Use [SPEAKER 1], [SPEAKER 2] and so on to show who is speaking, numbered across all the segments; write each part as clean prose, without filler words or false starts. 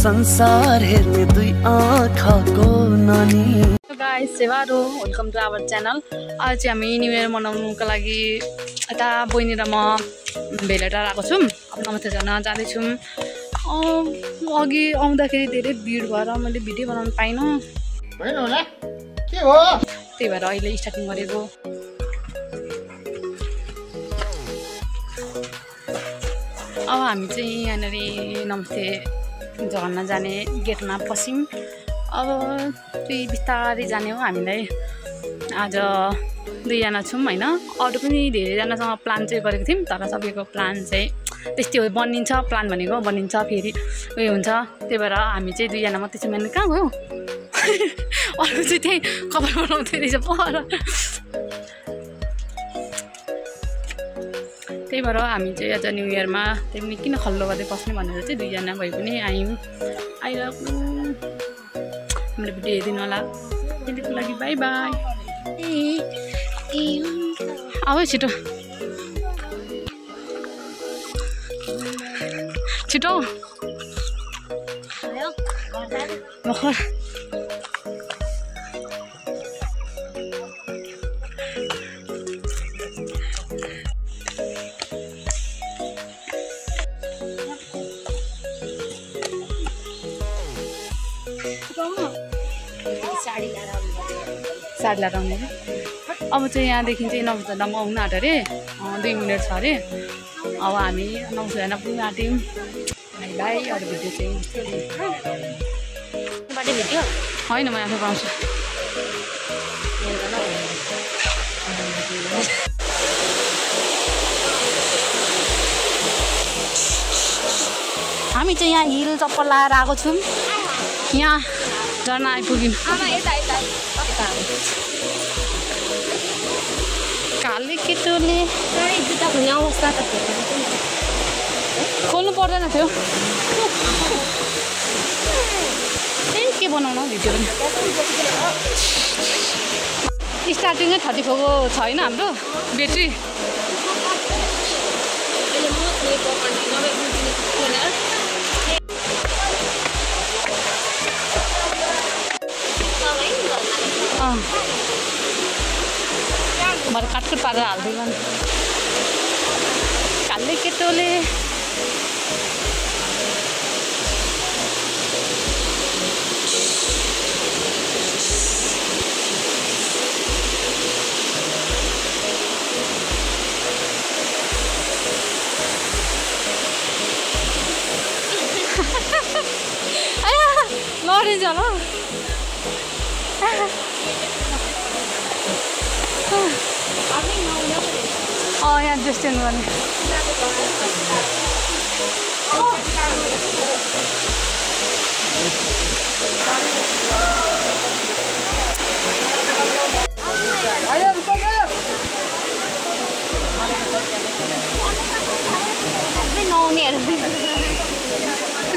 [SPEAKER 1] संसार हेर्ने दुई आँखाको नानी।
[SPEAKER 2] गाइस सेवारो वेलकम टु आवर च्यानल। आज चाहिँ हामी न्यू इयर मनाउनुको लागि यता बहिनी र म भेलेटार आएको छौँ। नमस्ते जान जाँदैछौँ। अघि आउँदाखेरि धेरै भिड भएर मैले भिडियो बनाउनु पाइनँ, त्यही भएर अहिले स्टार्टिङ गरेको। अब हामी चाहिँ यहाँनिर नमस्ते झर्ना जाने गेटमा पस्यौँ। अब त्यही बिस्तारै जाने हो। हामीलाई आज दुईजना छौँ होइन, अरू पनि धेरैजनासँग प्लान चाहिँ गरेको थियौँ, तर सबैको प्लान चाहिँ त्यस्तै हो। बनिन्छ प्लान भनेको, बनिन्छ फेरि उयो हुन्छ। त्यही भएर हामी चाहिँ दुईजना मात्रै छौँ। मैले कहाँ गयो अरू चाहिँ त्यही कपाल बनाउँदै रहेछ पर। त्यही भएर हामी चाहिँ आज न्यू इयरमा त्यही पनि किन खल्लो गर्दै बस्ने भनेर चाहिँ दुईजना भए पनि आयौँ। आइरहेको हामीले भिडियो हेरिदिनु होला। त्यतिको लागि बाई बाई। आऊ छिटो छिटो भर्खर साडी लाएर आउने अरे। अब चाहिँ यहाँदेखि चाहिँ नौसुदामा आउनु आँट्यो अरे, 2 मिनट छ अरे। अब हामी नौसुदामा पुग्नु आँट्यौँ। भाइ भाइ अरू भिडियो चाहिँ भिडियो होइन, म आफै पाउँछु। हामी चाहिँ यहाँ हिल चप्पल लाएर आएको छौँ। यहाँ झर्ना आइपुग्यौँ। काले केटोले जुत्ता खोल्ने अवस्था त खोल्नु पर्दैन थियो। के बनाउनु भिडियो पनि स्टार्टिङै 34 को छ होइन हाम्रो ब्याट्री। मैले काटकुट पारेर हाल्दैन। काले केटोले लडिन्छ ल। यहाँ डिस्टेन्स गर्ने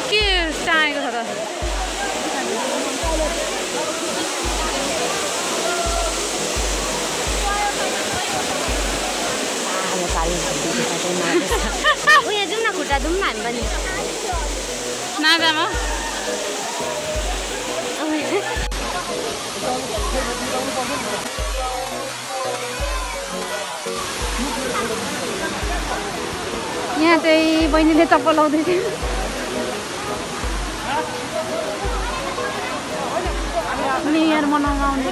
[SPEAKER 2] के चाहेको छ त।
[SPEAKER 3] उयो जाउँ न, खुट्टा जाउँ न हामी पनि
[SPEAKER 2] नाजामा। यहाँ चाहिँ बहिनीले चप्पल लाउँदै थियो। न्यु इयर मनाउन आउने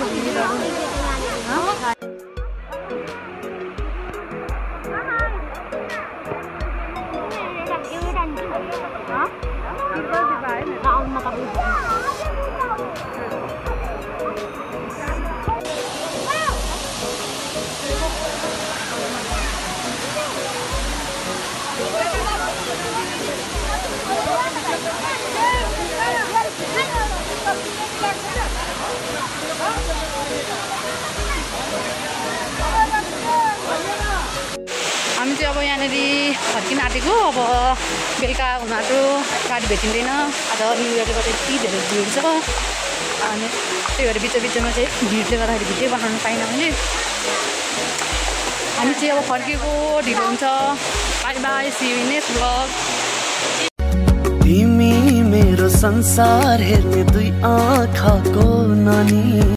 [SPEAKER 2] हामी चाहिँ अब यहाँनिर फर्किन आँटेको। अब बेलुका हुन आँट्यो, गाडी भेटिँदैन। आज न्यु इयरले गर्दा यति धेरै भिड छ अनि त्यही भएर बिचमा चाहिँ भिडले गर्दाखेरि भिडियो बनाउनु पाइनँ मैले। हामी चाहिँ अब फर्केको ढिलो हुन्छ। Bye bye, see you in next vlog.
[SPEAKER 1] तिमी मेरो संसार हेर्ने दुई आँखाको नानी।